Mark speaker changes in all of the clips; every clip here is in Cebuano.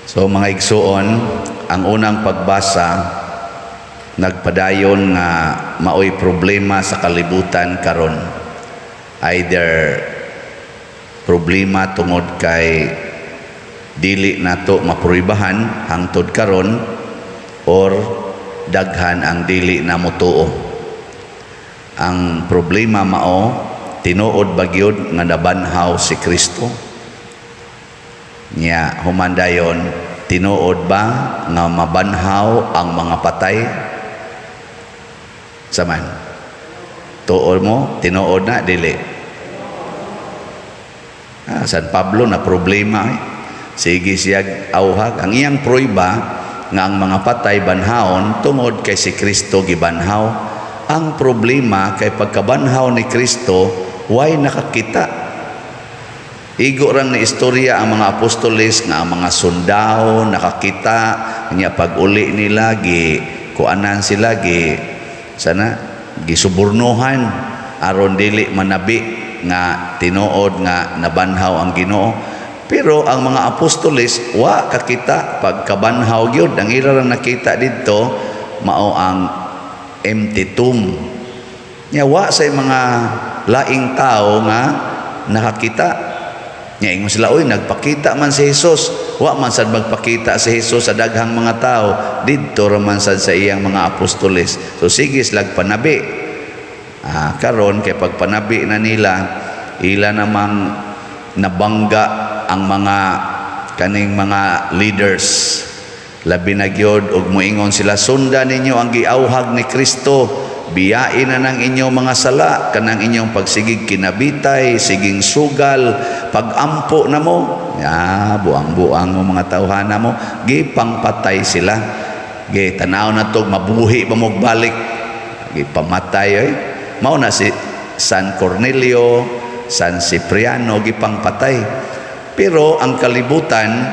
Speaker 1: So mga igsuon, ang unang pagbasa nagpadayon nga maoy problema sa kalibutan karon. Either problema tungod kay dili nato mapruibahan hangtod karon or daghan ang dili na motuo. Ang problema mao, tinuod ba gyud nga nabanhaw si Kristo? Nya human dayon, tinuod ba nga mabanhaw ang mga patay? Saman. Tuod mo, tinuod na dili? Ah, San Pablo na problema eh. Sige siya awhag. Ang iyang pruiba nga ang mga patay banhawon tungod kay si Kristo gibanhaw. Ang problema kay pagkabanhaw ni Kristo, way nakakita. Igo rang ni istorya ang mga apostoles nga ang mga sundao nakakita nya pag uli nila, gi kuanan sila, gi sana gisubornohan aron dili manabi nga tinuod nga nabanhaw ang Ginoo. Pero ang mga apostoles wa kakita pagkabanhaw gyud. Ang ila lang nakita didto mao ang empty tomb. Nya wa sa mga laing tao nga nakakita. Nya ingon sila, "Oy, nagpakita man si Jesus." Wa man sad magpakita si Jesus sa daghang mga tao, didto ra man sad sa iyang mga apostoles. So sige sila panabi. Ah, karon kay pagpanabi na nila, ila namang nabangga ang mga kaning mga leaders. Labi na gyud og moingon sila, "Sundan ninyo ang giawhag ni Kristo, biyain na ng inyong mga sala, kanang inyong pagsigig kinabitay, siging sugal, pagampo na mo." Ya, buang-buang mo mga tawhana mo, gipangpatay sila. Gi tanaw na to, mabuhi pa mo balik. Gipamatay oy. Mao na si San Cornelio, San Cipriano, gipangpatay. Pero ang kalibutan,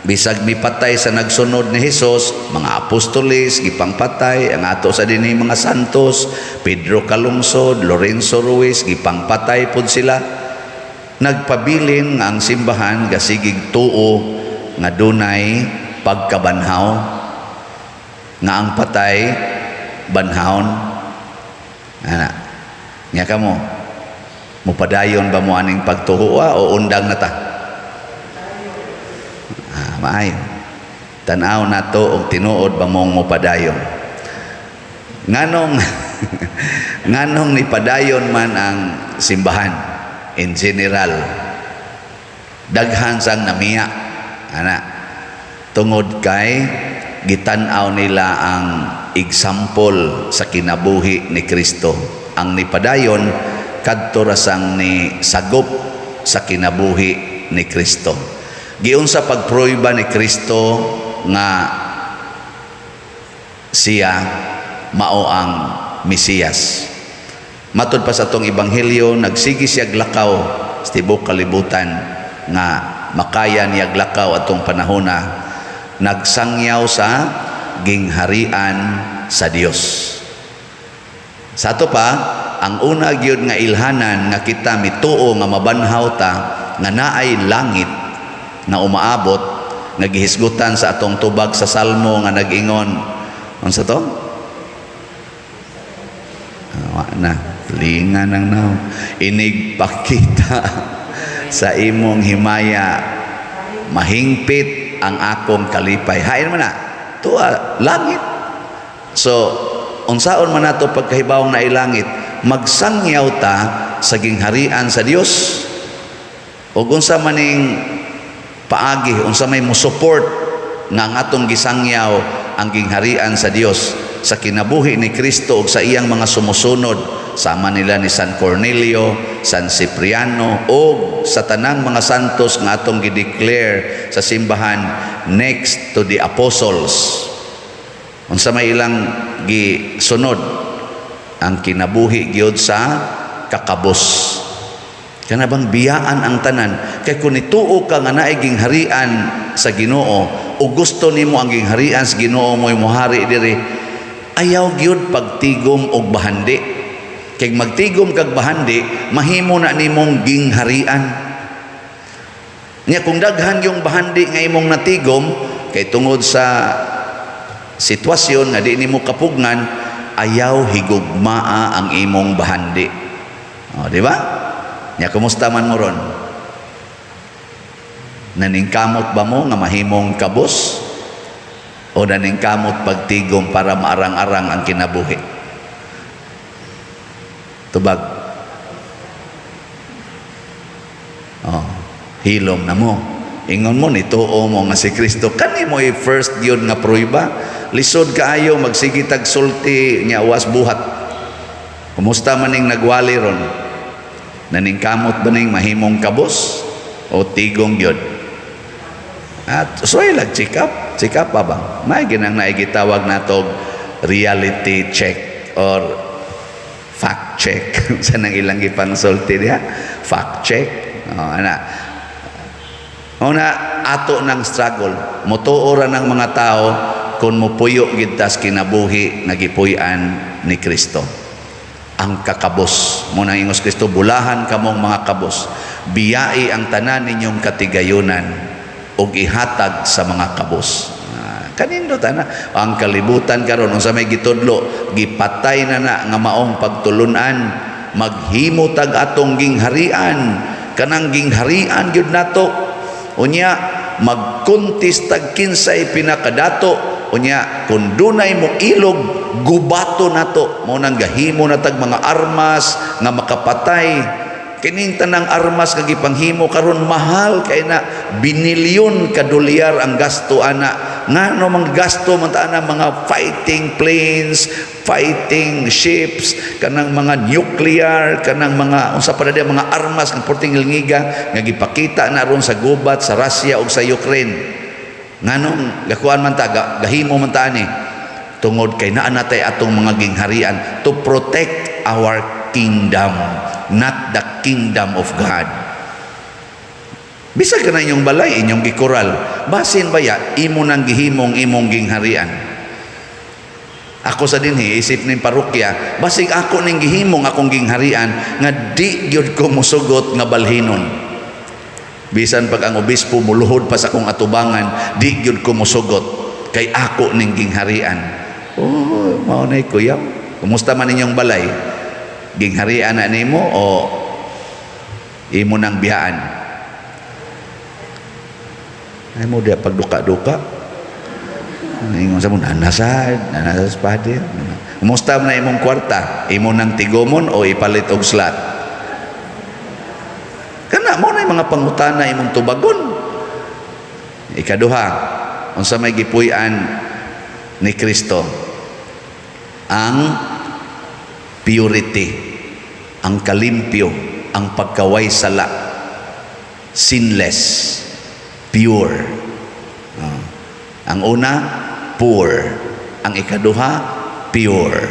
Speaker 1: bisag mipatay sa nagsunod ni Hesus, mga apostoles gipangpatay, ang ato sa dinhi mga santos, Pedro Calungsod, Lorenzo Ruiz, gipangpatay pod sila. Nagpabilin nga ang simbahan gasigig tuo nga dunay pagkabanhaw, nga ang patay banhawon. Ana. Nya kamo, mupadayon ba mo aning pagtuo o undang na ta? Ah, maayo. Tan-aw nato og tinuod ba mong mopadayon. Nganong nipadayon man ang simbahan in general? Daghan sang namiya ana tungod kay gitan-aw nila ang example sa kinabuhi ni Kristo. Ang nipadayon kadto ra sang ni sagop sa kinabuhi ni Kristo. Giunsa pagprueba ni Kristo nga siya mao ang Mesiyas? Matod pa sa atong ebanghelyo, nagsige siya lakaw sa tibuok kalibutan nga makaya niya lakaw atong panahona, nagsangyaw sa gingharian sa Dios. Sa ato pa, ang una gyud nga ilhanan nga kita mituo nga mabanhaw ta, nga naay langit nga umaabot, nga gihisgutan sa atong tubag sa Salmo nga nag-ingon, unsa to? Ah, wa na linga nang naw inig pakita sa imong himaya, mahingpit ang akong kalipay. Hain man na tuwa langit. So unsaon man nato pagkahibawong na langit? Magsangyaw ta sa gingharian sa Dios. Ug unsa maning paagi, unsa may mo support nga ang atong gisangyaw ang gingharian sa Dios sa kinabuhi ni Kristo ug sa iyang mga sumusunod, sama nila ni San Cornelio, San Cipriano ug sa tanang mga santos nga atong gi-declare sa simbahan next to the apostles? Unsa may ilang gisunod? Ang kinabuhi gyud sa kakabos. Kana bang biyaan ang tanan? Kay kung nituo ka nga naay gingharian sa Ginoo o gusto nimo ang gingharian sa Ginoo mo'y mohari diri, ayaw gyud pagtigom og bahandi. Kay magtigom kag bahandi, mahimo na nimong gingharian. Nya kung daghan yung bahandi nga imong natigom kay tungod sa sitwasyon nga di nimo kapugngan, ayaw higugmaa ang imong bahandi. O, di ba? Nya kumusta man mo ron? Naningkamot ba mo nga mahimong kabos? O naningkamot pagtigom para maarang-arang ang kinabuhi? Tubag. Oh, hilom na mo. Ingon mo, nituo mo nga si Kristo. Kani mo first yun nga pruiba. Lisod kaayo magsige tag sulti nya was buhat. Kumusta man ning nagwali ron? Naningkamot ba ning mahimong kabos o tigong gyud? At so ay lag check up, check up pa ba? May ginang naigitawag natog reality check or fact check sa nang ilang gipangsulti diha, fact check. Oh, ana. Una ato ng struggle, motuo ra ng mga tao kung mupuyo gid tas kinabuhi nga gipuy-an ni Kristo. Ang kakabos mo nang ingos Kristo, "Bulahan kamong mga kabos, biyai ang tanan ninyong katigayunan ug ihatag sa mga kabos." Ah, kanindo tana ang kalibutan karon, unsa may gitudlo, gipatay na na nga maong pagtulunan, maghimo tag atong gingharian, kanang gingharian gyud nato. Unya magkuntis tag kinsay pinakadato. Unya kung dunay mo ilog, gubato nato. Mo nang gahimo na tag mga armas nga makapatay. Kining tanang armas nga gipanghimo karon, mahal kay na, binilyon ka dolyar ang gasto ana. Ngano mang gasto man ta ana, mga fighting planes, fighting ships, kanang mga nuclear, kanang mga unsa pa na mga armas nga porting ngiga nga gipakita na ron sa gubat sa Russia ug sa Ukraine? Nganong gakuan man ta, gahimo man ta ani? Tungod kay naa natay atong mga gingharian to protect our kingdom, not the kingdom of God. Bisag ka na inyong balay, inyong gikural, basin baya imo nang gihimong imong gingharian? Ako sa dinhi, isip ning parokya, basig ako ning gihimong akong gingharian nga di gyud ko musugot nga balhinon. Bisan pag ang obispo muluhod pa sa akong atubangan, di gyud ko musugot kay ako ning gingharian. Oh, mao na kuya. Kumusta man inyong balay? Gingharian na nimo o imo nang biyaan? Ay mo dia pagduka-duka. Ingon sa mo, nanasad, nanasad sa father. Kumusta man na imong kwarta? Imo nang tigomon o ipalit og slot? Kana mo na yung mga pangutana imong tubagon. Ikaduha, unsa may gipuy-an ni Kristo? Ang purity, ang kalimpyo, ang pagkaway sala, sinless, pure. Oh. Ang una, poor. Ang ikaduha, pure.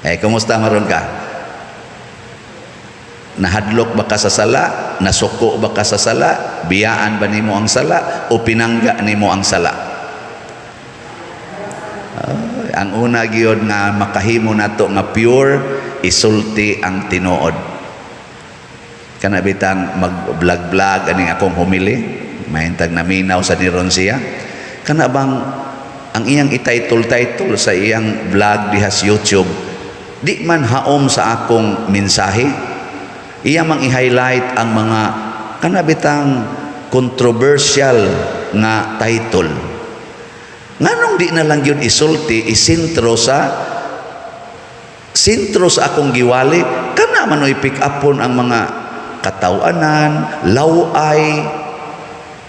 Speaker 1: Eh, kumusta maron ka? Nahadlok ba ka sa sala? Nasuko ba ka sa sala? Biyaan ba nimo ang sala? O pinangga nimo ang sala? Ay, ang una gyud nga makahimo nato nga pure, isulti ang tinuod. Kana bitang mag-vlog-vlog aning akong humili, mahintag naminaw sa niron siya. Kana bang ang iyang i-title-title sa iyang vlog diha sa YouTube, di man haom sa akong mensahe. Iya mang i-highlight ang mga kana bitang controversial nga title. Nganong di na lang yun isulti, isintro sa sintro sa akong giwali? Kana man oy pick upon ang mga katawanan, laway,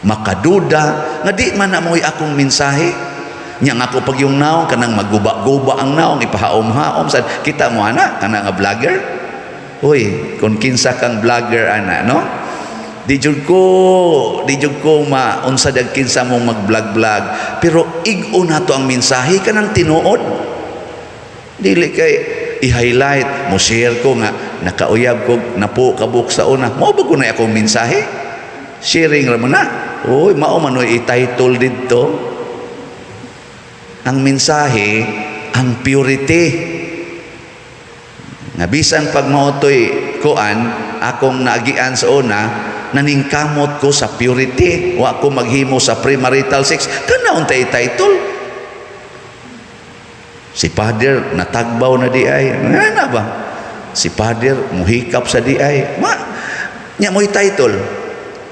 Speaker 1: makaduda nga di man na mo'y akong mensahe. Nya nga ako pag yung naong kanang maguba-guba ang naong, ipahaom-haom sa kita mo ana kana nga vlogger. Uy, kung kinsa kang vlogger ana, no, di jud ko maunsa dag kinsa mong mag-vlog-vlog, pero ig-o nato ang mensahe, kanang tinuod. Dili kay i-highlight mo, share ko nga nakauyab ko napo kabuk sa una. Mao ba ko na akong mensahe? Sharing ra mo na. Uy, mao man oy i-title didto. Ang mensahe, ang purity nga bisan pag mao toy kuan akong naagian sa una. Naningkamot ko sa purity, wa ko maghimo sa premarital sex. Kana untay title. Si Father natagbaw na di ay. Ano ba? Si Father muhikap sa di ay. Ma, nya mo'y title.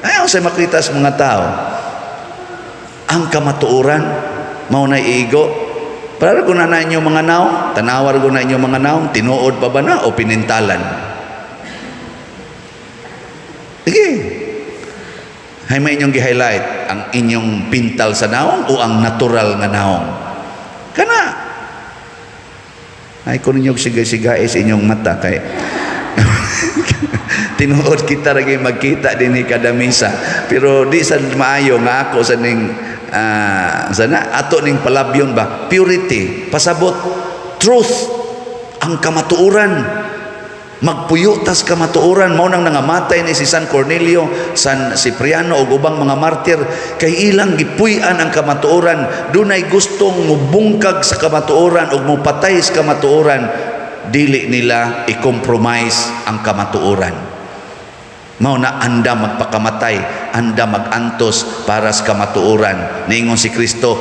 Speaker 1: Ayaw sa makita sa mga tao. Ang kamatuoran, mao na igo. Para ko na inyo mga naong, tanawar ko na inyo mga naong, tinuod pa ba na o pinintalan? Sige. Hay may inyong gi-highlight ang inyong pintal sa naong o ang natural nga naong. Kana. Ay ko ninyo sigay-sigay sa inyong mata kay tinuod kita lagi magkita dinhi kada misa, pero di sa maayo nga ako sa ning sana ato ning palabyon ba. Purity pasabot truth, ang kamatuoran. Magpuyo tas kamatuoran. Mao nang nangamatay ni si San Cornelio, San Cipriano ug ubang mga martir kay ilang gipuy-an ang kamatuoran. Dunay gustong mubungkag sa kamatuoran ug mupatay sa kamatuoran, dili nila i-compromise ang kamatuoran. Mao na anda magpakamatay, anda magantos para sa kamatuoran. Niingon si Kristo,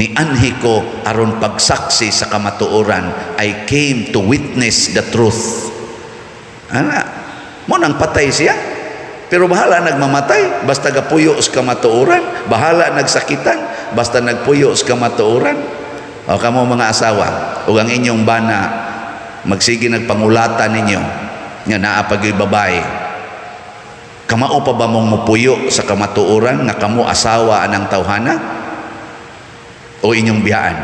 Speaker 1: "Nianhi ko aron pagsaksi sa kamatuoran." I came to witness the truth. Ana, mao nang patay siya. Pero bahala nagmamatay, basta gapuyo sa kamatuoran, bahala nagsakitan, basta nagpuyo sa kamatuoran. O kamo mga asawa, ug ang inyong bana magsige nagpangulata ninyo nga naa pa gyud babae. Kamao pa ba mong mupuyo sa kamatuoran nga kamo asawa anang tawhana? O inyong biyaan?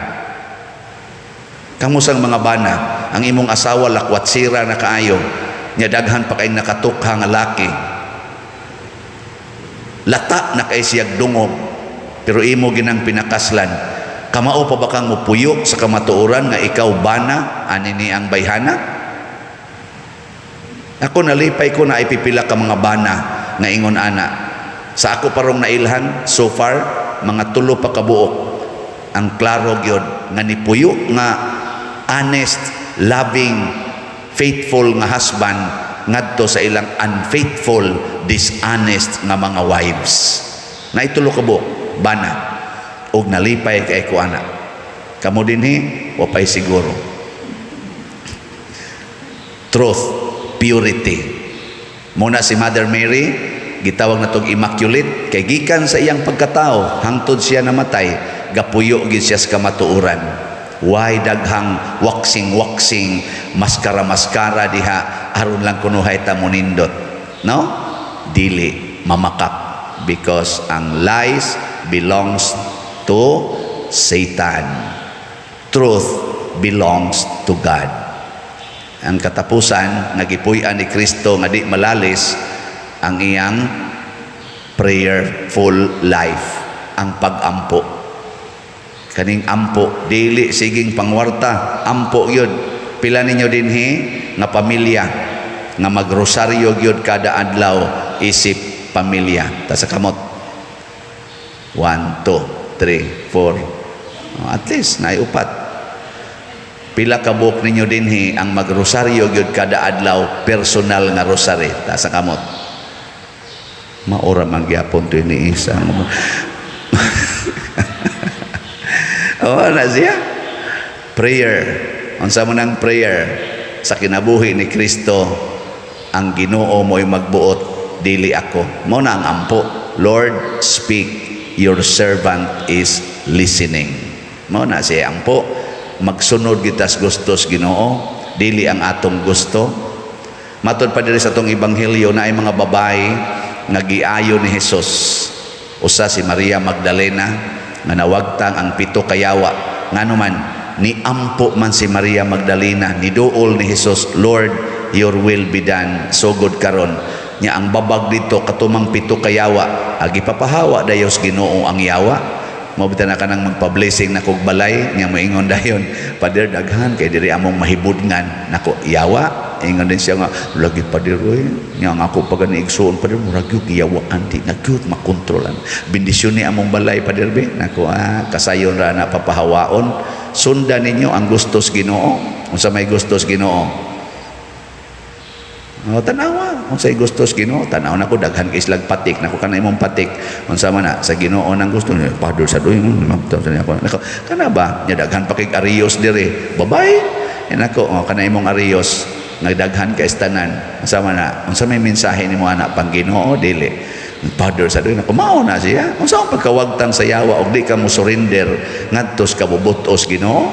Speaker 1: Kamo sang mga bana, ang imong asawa lakwatsira na kaayo, nya daghan pa kayong nakatukha nga laki. Lata na kay siyag dungog, pero imo ginang pinakaslan. Kamao pa ba kang mupuyo sa kamatuoran nga ikaw bana ani ni ang bayhana? Ako nalipay ko na ipipila ka mga bana nga ingon ana. Sa ako parong nailhan so far, mga tulo pa kabuok ang klaro gyud nga nipuyo nga honest, loving, faithful nga husband ngadto sa ilang unfaithful, dishonest nga mga wives. Naitulo ka buok bana ug nalipay kay ko ana. Kamo dinhi wa pay siguro. Truth, purity. Muna si Mother Mary gitawag na tog Immaculate kay gikan sa iyang pagkatao hangtod siya namatay, gapuyo gid siya sa kamatuoran. Why daghang waxing waxing, maskara maskara diha aron lang kunuhay ta monindot, no? Dili mamakak, because ang lies belongs to Satan, truth belongs to God. Ang katapusan nga gipuy-an ni Kristo nga di malalis ang iyang prayerful life, ang pag-ampo. Kaning ampo, dili siging pangwarta, ampo yun. Pila ninyo dinhi nga pamilya nga magrosaryo gyud kada adlaw isip pamilya? Ta sa kamot. 1, 2, 3, 4. Oh, at least naay upat. Pila ka buok ninyo dinhi ang magrosaryo gyud kada adlaw, personal nga rosary? Ta sa kamot. Maora man gyapon to ni isa. Oh, na siya. Prayer. Unsa man ang prayer sa kinabuhi ni Kristo? Ang Ginoo mo'y magbuot, dili ako. Mao na ang ampo. "Lord, speak, your servant is listening." Mao na siya ampo. Magsunod kita sa gustos Ginoo, dili ang atong gusto. Matod pa diri sa atong ebanghelyo na ay mga babae nga giayo ni Jesus. Usa si Maria Magdalena nga nawagtang ang pito kayawa. Ngano man ni ampo man si Maria Magdalena, niduol ni Jesus, "Lord, your will be done." Sugod karon nya ang babag dito katumang pito kayawa agi papahawa dayos Ginoo ang yawa. Mo bitaw na kanang magpa-blessing na kog balay nya moingon dayon, "Pader, daghan kay diri among mahibudngan." Nako, yawa. Ingon din siya nga lagi, "Pader oy, nya ang ako pa gani igsuon, pader, murag gyud giyawaan, di na gyud makontrolan. Bendisyon ni among balay, pader be." Nako, kasayon ra na papahawaon. Sundan ninyo ang gustos Ginoo. Unsa may gustos Ginoo? Oh, tanawa. Unsay gusto sa Ginoo? Tan-aw nako, daghan kay silag patik nako, kana imong patik, unsa man na sa Ginoo nang gusto niya, Father, sa doy sa ako nako, kana ba nya daghan pa kay ariyos dire, babay nako, oh, kana imong ariyos nagdaghan kay tanan, unsa man na, unsa may mensahe nimo ana, pang Ginoo dili? Father, sa doy nako, mao na siya. Unsa ang pagkawagtang sa yawa og di ka mo surrender ngadto sa kabubutos Ginoo?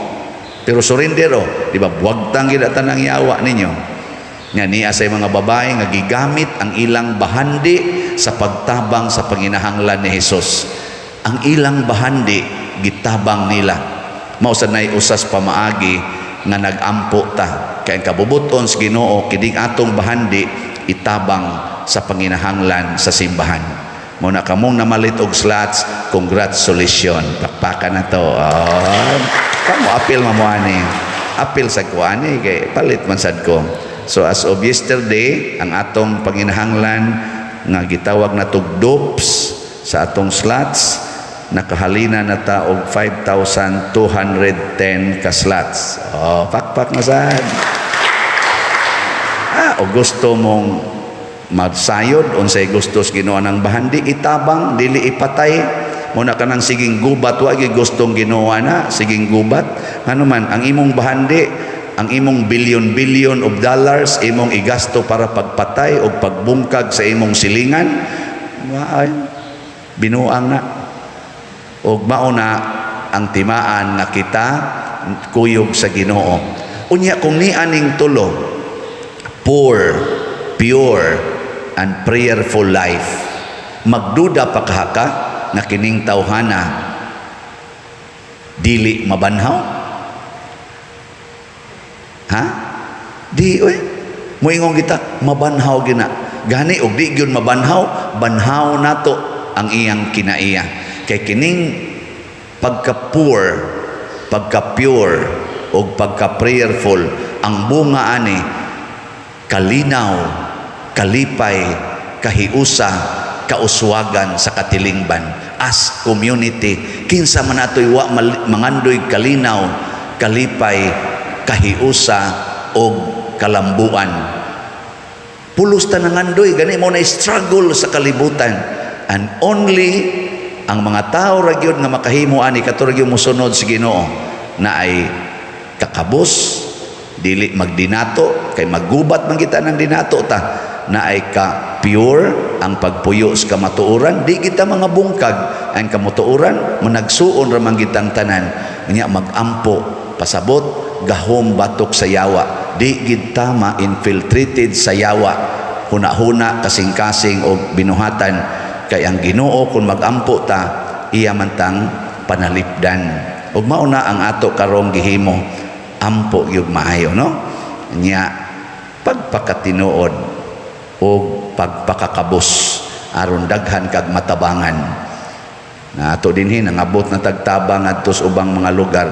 Speaker 1: Pero surrender, oh, di ba, buwagtang gid tanang yawa ninyo. Nga niya sa mga babae nga gigamit ang ilang bahandi sa pagtabang sa panginahanglan ni Hesus. Ang ilang bahandi gitabang nila. Mao sad nay usas pamaagi nga nagampo ta kay ang kabubuton sa Ginoo, kining atong bahandi itabang sa panginahanglan sa simbahan. Mao na kamong namalit og slots, congratulations. Pakpakan na to. Oh, kamo apil mo ani. Apil sa ko ani kay palit man sad ko. So as of yesterday, ang atong panginahanglan nga gitawag na tug dupes sa atong slots, nakahalina na ta og 5,210 ka slots. Oh, pakpak na sad. Ah, o gusto mong magsayod unsay gusto sa Ginoo ng bahandi, itabang, dili ipatay mo na kanang siging gubat. Wa gyud gustong Ginoo na siging gubat. Ano man ang imong bahandi, ang imong billion-billion of dollars imong igasto para pagpatay o pagbungkag sa imong silingan, ay binuang na. Og mao na ang timaan nga kita kuyog sa Ginoo. Unya kung ni aning tulo, poor, pure and prayerful life, magduda pa kaha ka nga kining tawhana dili mabanhaw? Ha, di oy. Moingon kita mabanhaw gina gani, og di gyud mabanhaw, banhaw nato ang iyang kinaiya, kay kining pagka poor, pagka pure ug pagka prayerful, ang bunga ani kalinaw, kalipay, kahiusa, kauswagan sa katilingban as community. Kinsa man natoy wa mangandoy kalinaw, kalipay, kahiusa og kalambuan? Pulos ta nangandoy gani mo na struggle sa kalibutan, and only ang mga tao ra gyud nga makahimo ani, kato ra gyud mosunod sa Ginoo na ay kakabos, dili magdinato, kay maggubat man kita ng dinato ta, na ay ka pure ang pagpuyo sa kamatuoran, di kita mga bungkag ang kamatuoran, managsuon ra man kitang tanan. Nya magampo, pasabot gahom batok sa yawa, di gid ta ma-infiltrated sa yawa, huna-huna, kasing-kasing o binuhatan, kay ang Ginoo, kung magampo ta, iya man tang panalipdan. Ug mao na ang ato karong gihimo, ampo gyud maayo, no? Nya pagpakatinuod o pagpakakabos aron daghan kag matabangan na ato dinhi. Nangabot na tagtabang ngadto sa ubang mga lugar.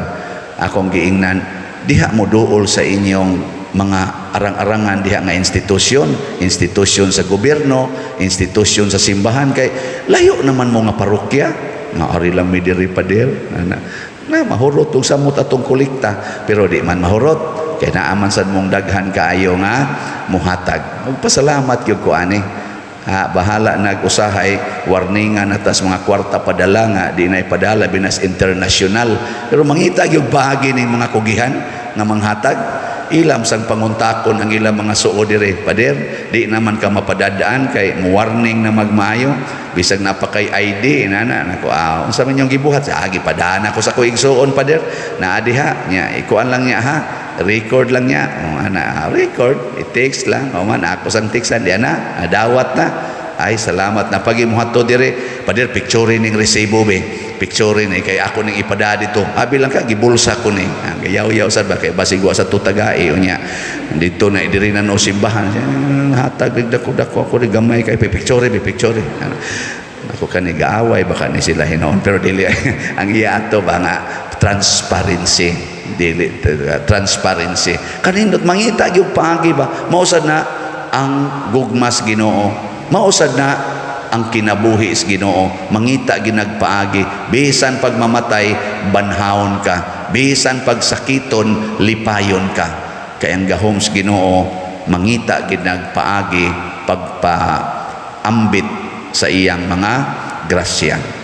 Speaker 1: Akong giingnan, diha mo duol sa inyong mga arang-arangan diha nga institusyon, institusyon sa gobyerno, institusyon sa simbahan, kay layo naman mo nga parokya nga ari lang mi diri, pader na, na mahurot og samot atong kolekta. Pero di man mahurot kay naaman sad mong daghan kaayo nga muhatag. Magpasalamat gyud ko ani. Ha, bahala nag-usahay warningan atas mga kwarta padala nga di na ipadala binas international, pero mangita gyud bahagi ning mga kugihan nga manghatag. Ilam sang panguntakon ang ilang mga suo dire, "Pader, di naman ka mapadadaan kay mo warning na magmaayo bisag napakay ID nana." Nako, ah, unsa man yung gibuhat? Ah, gipadaan ako sa ko igsuon, pader, naa diha nya, ikuan lang niya ha, record lang niya. Oh, ana, ah, record, i-text lang. O man ako sang textan di ana, ah, dawat na. Ay, salamat na pag imuhat to dire, pader, picture ning resibo be, picture ni kay ako ning ipada dito. Abi lang ka gibulsa ko ni. Ah, gayaw-yaw sad ba kay basig wa sa tutagae. Unya dito na diri na no simbahan, hatag dako dako ako di gamay kay picture be, picture. Ako kani gaaway baka ni sila hinoon, pero dili. Ang iya ato ba nga transparency, dili transparency kanindot mangita gyud paagi ba. Mao sad na ang gugmas Ginoo, mao sad na ang kinabuhi sa Ginoo, mangita ginagpaagi. Bisan pagmamatay, banhawon ka, bisan pagsakiton, lipayon ka, kay ang gahom sa Ginoo mangita ginagpaagi. pagpaambit sa iyang mga grasya.